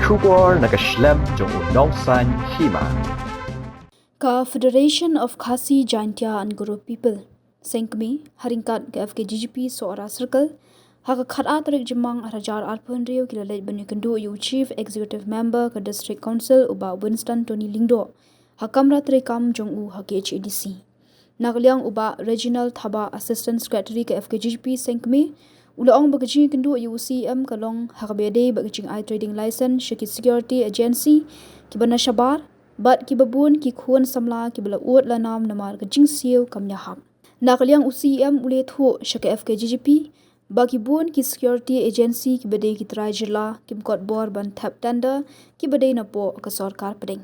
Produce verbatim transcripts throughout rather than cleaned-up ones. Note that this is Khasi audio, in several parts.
Khubor na ka shlem jong u nongsaiñ hima. Ka Federation of Khasi Jaintia and Garo People, Sengkmie, ha ryngkat ka F K G G P Sohra Circle, ha ka khatar tarik Jymmang arhajar arphew hynriew ki la leit ban ïakynduh ïa u Chief Executive Member ka District Council u Bah Winston Tony Lyngdoh ha kamra treikam jong u ha K H A D C. Na ka liang u Bah Reginald Thabah, Assistant Secretary ka F K G G P Sengkmie, u la ong ba ka jingïakynduh ïa u C E M ka long ha kaba ïadei bad ka jingai trading license sha ki security agency kiba na shabar bad kiba bun ki khun samla kiba la ud la nam namar ka jingsiew kam ïahap. Na ka liang u C E M u la ïathuh sha ka F K G G P ba ki bun ki security agency kiba dei ki trai jylla kim kot bor ban thep tender kiba dei napoh ka sorkar pdeng.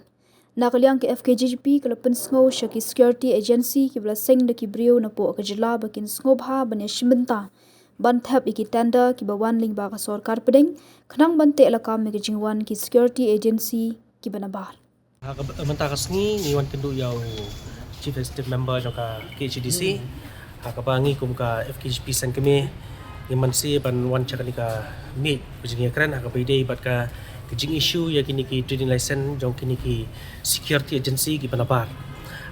Na ka liang ka F K G G P ka la pynsngew sha ki security agency kiba la seng da ki briew napoh ka jylla ba kin sngewbha ban ïashim bynta ban thep ïa ki tender kiba wan lyngba ka sorkar pdeng, khnang ban teh lakam ïa ka jingwan ki security agency kiba nabar. Ha ka, mynta ka sngi ngi wan kynduh ïa u Chief Executive Member jong ka K H A D C. Ha kaba ngi kum ka F K G P Sengkmie ngi mynshwa ban wan sha kane ka miet ka jingïakren ha kaba ïadei bad ka, ka jingissue ïa kine ki trading license jong kine ki security agency kiba nabar.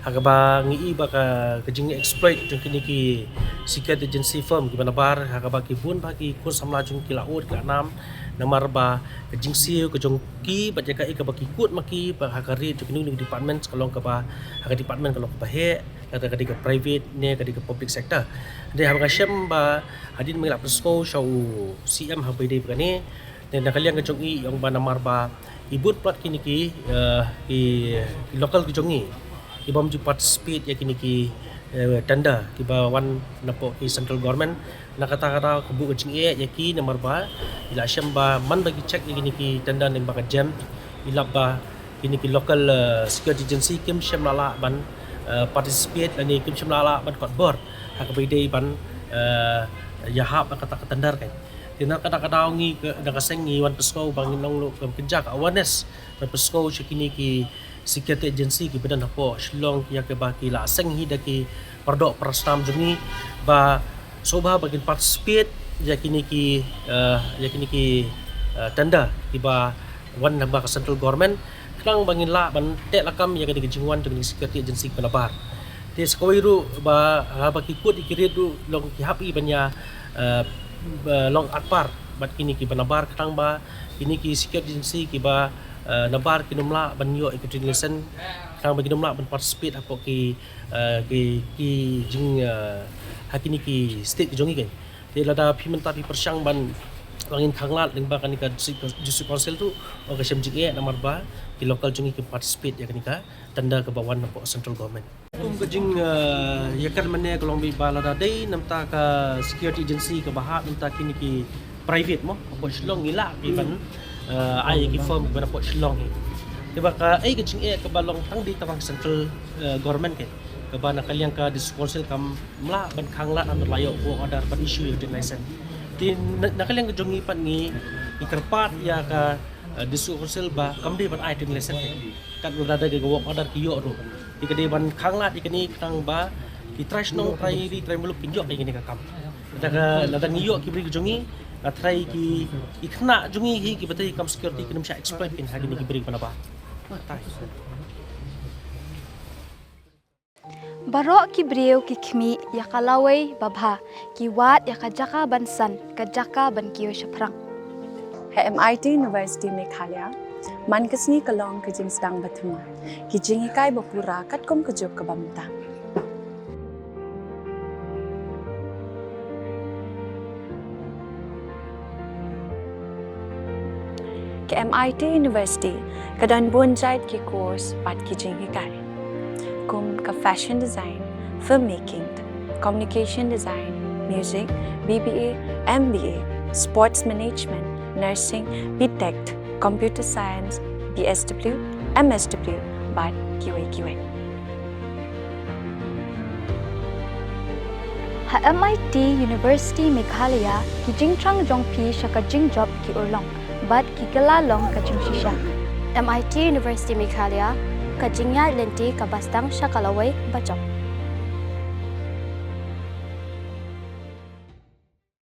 Ha kaba ngi i ba ka, ka jingexploit jong kine ki security agency firm kiba nabar, ha kaba ki bun ba ki khun samla jong ki la ud ki la nam namar ba ka jingsiew ka jong ki bad ïa kaei kaba ki kut ma ki ba ha ka ri jong kine ki department ka long kaba, ha ka department ka long kaba heh, lada ka dei ka private ne ka dei ka public sector. Te haba nga shem ba hadien ba ngi la pynsngew sha u C E M ha kaba ïadei bad kane, te na ka liang ka jong i i ong ba namar ba i bun palat kine ki, eh, ki, ki local ki jong i ki bym ju participate ïa kine ki, eh, tender kiba wan napoh ki central government. Na kata ka daw ka buh ka jingeh ïa ki namar ba i la shem ba man ba ki check ïa kine ki tender lyngba ka JAM, i lap ba kine ki local, eh, security agency kim shym la lah ban, eh, participate lane kim shym la lah ban kot bor ha kaba ïadei ban, eh, ïahap ha kata ka tender kan. Te na kata ka daw ngi ka, na ka seng ngi wan pynsngew ba ngin ong ruh ka kynja ka awareness ban pynsngew sha kine ki security agency kiba don hapoh Shillong ïa kiba ki la seng hi da ki paradoh parasnam jong ngi ba sngewbha ba kin participate ïa kine ki, eh, ïa kine ki, eh, tender kiba wan na ba ka central government, khnang ba ngin lah ban teh lakam ïa kane ka jingwan jong kine ki security agency kiba nabar. Te sa kawei ruh ba, haba ki kut ïa ki rit ruh long ki hap i ban ïa, eh, ba long akpar bad kine kiba nabar khnang ba kine ki security agency kiba, eh, nabar kin ym lah ban ïoh ïa ki trading license, khnang ba kin ym lah ban participate hapoh ki, eh, ki, ki jing, eh, ha kine ki state ki jong ngi kan. Te lada phi mynta phi pyrshang ban, ban ngin khanglad lyngba kane ka district, district council ruh, ong ka shem jingeh namar ba ki local jong ngi ki participate ïa kane ka tender kaba wan napoh central government. Kum ka jing, eh, ïakren mynne ka long ba lada dei namar ka security agency kaba hap namar kine ki private mo, hapoh Shillong ngi lah ki ban, eh, ai ki firm kiba napoh Shillong hi. Te ba kaei ka jingeh kaba long tang dei tang central, eh, government kan, kaba na ka liang ka district council kam lah ban khanglad namar la ïoh work order ban issue ïa ka license. Te na, na ka liang ka jong ngi pat ngi, ngi kyrpad ïa ka, eh, district council ba kam dei ban ai trading license kan. Kat lada ka work order ki ïoh ruh, te ka dei ban khanglad ïa kane khnang ba ki trai shnong, trai ri, trai muluk kin ïoh ïa kane ka kam. Lada ka, lada ngi ïoh ki briew ki jong ngi, ka trai ki, ki khynnah jong ngi hi kiba trei kam security kin ym shah exploit kin ha kine ki briew kiba nabar. Baroh ki briew ki khmih ïa ka lawei babha, ki wad ïa ka jaka ban san, ka jaka ban kiew shaphrang. Ha M I T University Meghalaya, man ka sngi ka long ka jingsdang ba thymmai, ki jinghikai ba pura katkum ka juk kaba mynta. Ka M I T University ka don bun jait ki course bad ki jinghikai, kum ka fashion design, filmmaking, communication design, music, B B A, M B A, sports management, nursing, B Tech, computer science, B S W, M S W, bad kiwei kiwei. Ha M I T University Meghalaya, ki jingthrang jong phi sha ka jingjop ki urlong bad ki kylla long ka jingshisha. M I T University Meghalaya, ka jingïaid lynti kaba sdang sha ka lawei bajop.